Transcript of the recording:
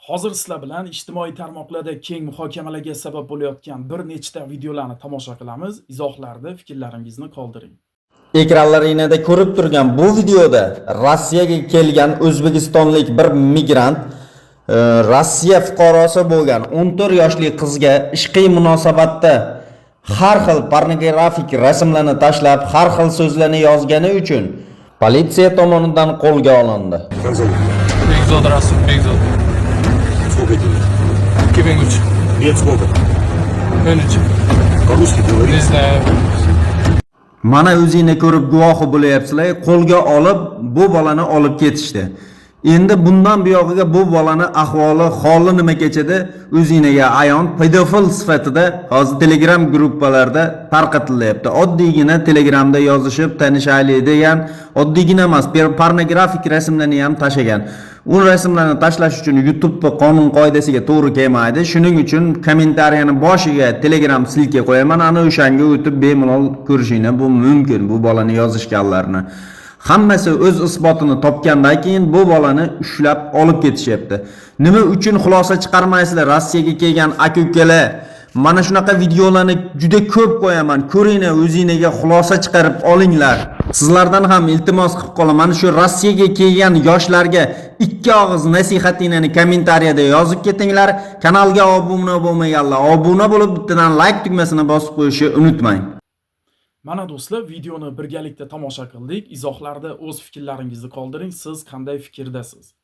Hozir sizlar bilan ijtimoiy tarmoqlarda keng muhokamalarga sabab bo'layotgan bir nechta videolarni tomosha qilamiz. Izohlarda fikrlaringizni qoldiring. Ekranlaringizda ko'rib turgan bu videoda Rossiyaga kelgan o'zbekistonlik bir migrant Rossiya fuqarosi bo'lgan 14 yoshli qizga ishqiy munosabatda har xil pornografik rasmlarni tashlab, har xil so'zlarni yozgani uchun politsiya tomonidan qo'lga olindi. Как зовут? Bekzod Rasul Bekzod. Сколько тебе лет? 2003. Лет сколько? 13. По-русски говори. Не знаю. Mana, o'zingni ko'rib guvohi bo'lyapsizlar, qo'lga olib bu bolani olib ketishdi. Endi bundan buyog'iga bu bolani ahvoli, holi nima kechadi, o'zingga ayon. Pedofil sifatida hozir Telegram gruppalarda tarqatilyapti. Oddiygina Telegramda yozishib tanishaylik degan, oddiygina emas, pornografik rasmlarni ham tashlagan. U rasmlarni tashlash uchun YouTube qonun qoidasiga to'g'ri kelmaydi. Shuning uchun kommentariyani boshiga Telegram ссылка qo'yaman, ana o'shanga o'tib bemalol ko'rishinglar bu mumkin bu bolani yozishganlarni. Hammasi o'z isbotini topgandan keyin bu bolani ushlab olib ketishyapti. Nima uchun xulosa chiqarmaysizlar, Rossiyaga kelgan aka ukalar? Mana shunaqa videolarni juda ko'p qo'yaman, ko'ringlar, o'zinglarga xulosa chiqarib olinglar. Sizlardan ham iltimos qilib qolaman, shu Rossiyaga kelgan yoshlarga ikki og'iz nasihatinglarni kommentariyada yozib ketinglar. Kanalga obuna bo'lmaganlar obuna bo'lib, bittadan layk tugmasini bosib qo'yishni unutmang. Mana do'stlar, videoni birgalikda tomosha qildik. Izohlarda o'z fikrlaringizni qoldiring. Siz qanday fikrdasiz?